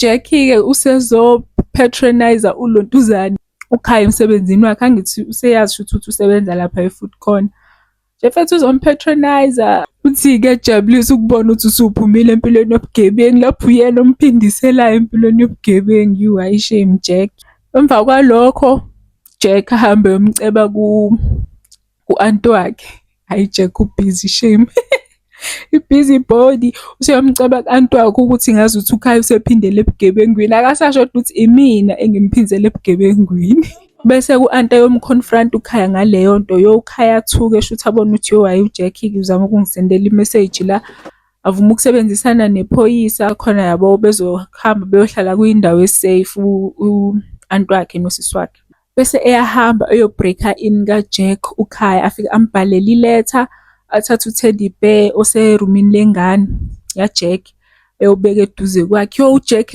Jack-ke usezo-patronise-a ulontuzane uKhaya emsebenzini wakhe, angithi useyazi shuthi ukuthi usebenza lapha e-Food Corner. Nje mfethu uzom-patronise-a, uthi kuyajabulisa ukubona ukuthi usuphumile empilweni yobugebengu, lapho uyena omphindiselayo empilweni yobugebengu. Yo hhayi shame Jack. Emva kwalokho, Jack ahambe ayomceba ku-anti wakhe. Hhayi Jack u-busy shame. I-busy body. Useyomceba ku-anti wakhe ukuthi ngazuthi uKhaya usephindele ebugebengwini. Akasasho kodwa ukuthi imina engimphindisele ebugebengwini. Bese u-anti eyomu-confront-a uKhaya ngaleyo nto. Yo uKhaya athuke shuthi abone ukuthi yo hhayi uJack-ke uzama ukungisendela i-message la. Avume ukusebenzisana nephoyisa khona yabo bezohamba beyohlala kwindawo e-safe u-anti wakhe nosisi wakhe. Bese eyahamba eyo-break-a in ka-Jack uKhaya, afike ambhalele iletha, athathe u-teddy bear oserumini lengane ya-Jack, eyobeka eduze kwakhe. Yo uJack.